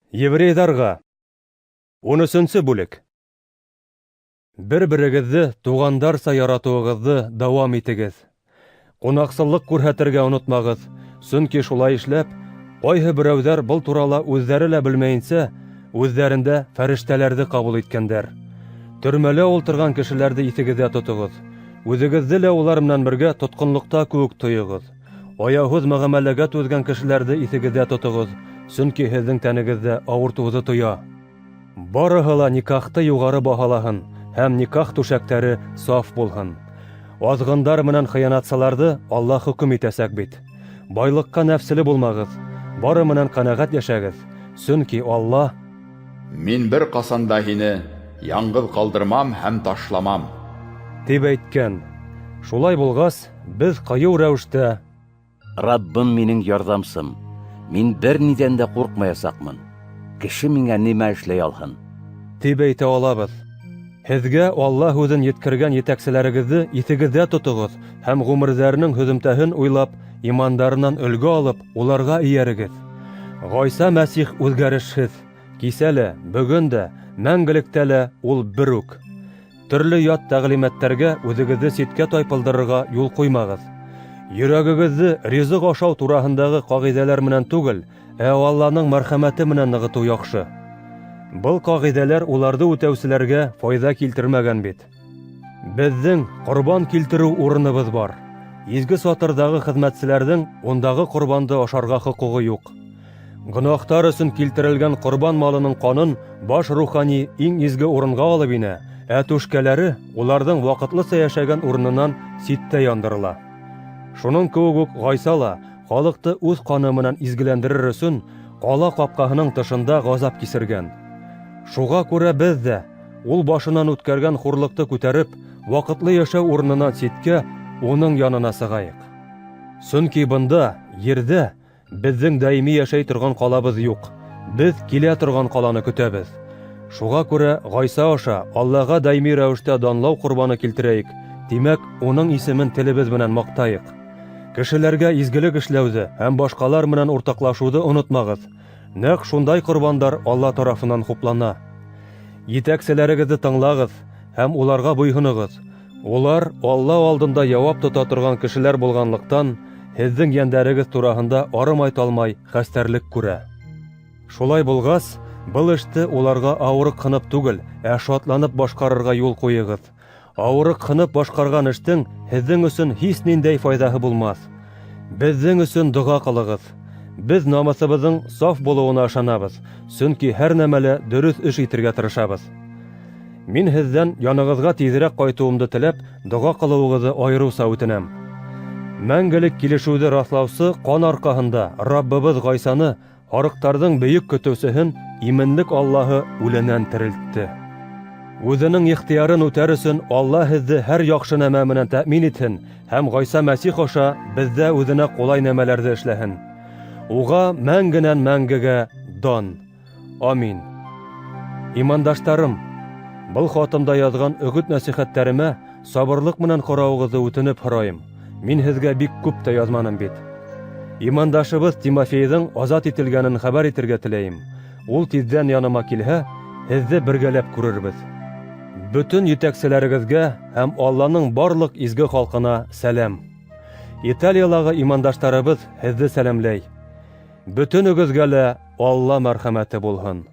Еврейҙарға. 13-нсе бүлек. Бер-берегеҙҙе туғандарса яратыуығыҙҙы дауам итегеҙ. Ҡунаҡсыллыҡ күрһәтергә онотмағыҙ, сөнки шулай эшләп, ҡайһы берәүҙәр был турала үҙҙәре лә белмәйенсә, үҙҙәрендә фәрештәләрҙе ҡабул иткәндәр. Төрмәлә ултырған кешеләрҙе иҫегеҙҙә тотоғоҙ. Үҙегеҙҙе лә улар менән бергә тотҡонлоҡта кеүек тойоғоҙ. Аяуһыҙ мөғәмәләгә түҙгән кешеләрҙе иҫегеҙҙә тотоғоҙ, сөнки һеҙҙең тәнегеҙҙә ауыртыуҙы тоя. Барыһы ла никахты юғары баһалаһын һәм никах түшәктәре саф булһын. Аҙғындар менән хыянатсыларҙы Аллаһ хөкөм итәсәк бит. Байлыҡҡа нәфселе булмағыҙ, бары менән ҡәнәғәт йәшәгеҙ, сөнки Аллаһ: "Мин бер ҡасан да һине яңғыҙ ҡалдырмам һәм ташламам", тип әйткән. Шулай булғас, беҙ ҡыйыу рәүештә: "Раббым минең ярҙамсым, мин бер ниҙән дә ҡурҡмаясаҡмын. Кеше миңә нимә эшләй алһын?" тип әйтә алабыҙ. Һеҙгә Алла һүҙен еткергән етәкселәрегеҙҙе иҫегеҙҙә тотоғоҙ һәм ғүмерҙәренең һөҙөмтәһен уйлап, имандарынан өлгө алып, уларға эйәрегеҙ. Ғайса Мәсих үҙгәрешһеҙ, кисә лә, бөгөн дә, мәңгелектә лә ул бер үк. Төрлө ят тәғлимәттәргә үҙегеҙҙе ситкә тайпылдырырға юл ҡуймағыҙ. Йөрәгегеҙҙе ризыҡ ашау тураһындағы ҡағиҙәләр менән түгел, ә Алланың мәрхәмәте менән нығытыу яҡшы. Был ҡағиҙәләр уларҙы үтәүселәргә файҙа килтермәгән бит. Беҙҙең ҡорбан килтереү урыныбыҙ бар. Изге сатырҙағы хеҙмәтселәрҙең ундағы ҡорбанды ашарға хоҡуғы юҡ. Гонаһтар өсөн килтерелгән ҡорбан малының ҡанын баш рухани иң изге урынға алып инә, ә түшкәләре уларҙың ваҡытлыса йәшәгән урынынан ситтә яндырыла. Шуның кеүек үк Ғайса ла халыҡты үҙ ҡаны менән изгеләндерер өсөн ҡала ҡапҡаһының тышында ғазап кисергән. Шуға күрә беҙ ҙә ул башынан үткәргән хурлыҡты күтәреп, ваҡытлы йәшәү урынынан ситкә уның янына сығайыҡ. Сөнки бында, ерҙә, беҙҙең даими йәшәй торған ҡалабыҙ юҡ. Беҙ килә торған ҡаланы көтәбеҙ. Шуға күрә Ғайса аша Аллаға даими рәүештә данлау ҡорбаны килтерәйек, тимәк, уның исемен телебеҙ менән маҡтайыҡ. Кешеләргә изгелек эшләүҙе һәм башҡалар менән уртаҡлашыуҙы онотмағыҙ. Нәҡ шундай ҡорбандар Алла тарафынан хуплана. Етәкселәрегеҙҙе тыңлағыҙ һәм уларға буйһоноғоҙ. Улар Алла алдында яуап тота торған кешеләр булғанлыҡтан, һеҙҙең йәндәрегеҙ тураһында арымай-талмай хәстәрлек күрә. Шулай булғас, был эште уларға ауырыҡһынып түгел, ә шатланып башҡарырға юл ҡуйығыҙ. Ауырыҡһынып башҡарған эштең һеҙҙең өсөн һис ниндәй файҙаһы булмаҫ. Беҙҙең өсөн доға ҡылығыҙ. Беҙ намыҫыбыҙҙың саф булыуына ышанабыҙ, сөнки һәр нәмәлә дөрөҫ эш итергә тырышабыҙ. Мин һеҙҙән янығыҙға тиҙерәк ҡайтыуымды теләп, доға ҡылыуығыҙҙы айырыуса үтенәм. Мәңгелек килешеүҙе раҫлаусы ҡан арҡаһында Раббыбыҙ Ғайсаны, һарыҡтарҙың бөйөк көтөүсеһен, именлек Аллаһы үленән терелтте. Үҙенең ихтыярын үтәр өсөн Алла һеҙҙе һәр яҡшы нәмә менән тәьмин итһен һәм Ғайса Мәсих аша беҙҙә үҙенә ҡулай нәмәләрҙе эшләһен. Уға мәңгенән мәңгегә дан. Амин. Имандаштарым, был хатымда яҙған өгөт-нәсихәттәремә сабырлыҡ менән ҡарауығыҙҙы үтенеп һорайым. Мин һеҙгә бик күп тә яҙманым бит. Имандашыбыҙ Тимофейҙың азат ителгәнен хәбәр итергә теләйем. Ул тиҙҙән яныма килһә, һеҙҙе бергәләп күрербеҙ. Бөтөн етәкселәрегеҙгә һәм Алланың барлыҡ изге халҡына сәләм. Италиялағы имандаштарыбыҙ һеҙҙе сәләмләй. Бөтөнөгөҙгә лә Алла мәрхәмәте булһын.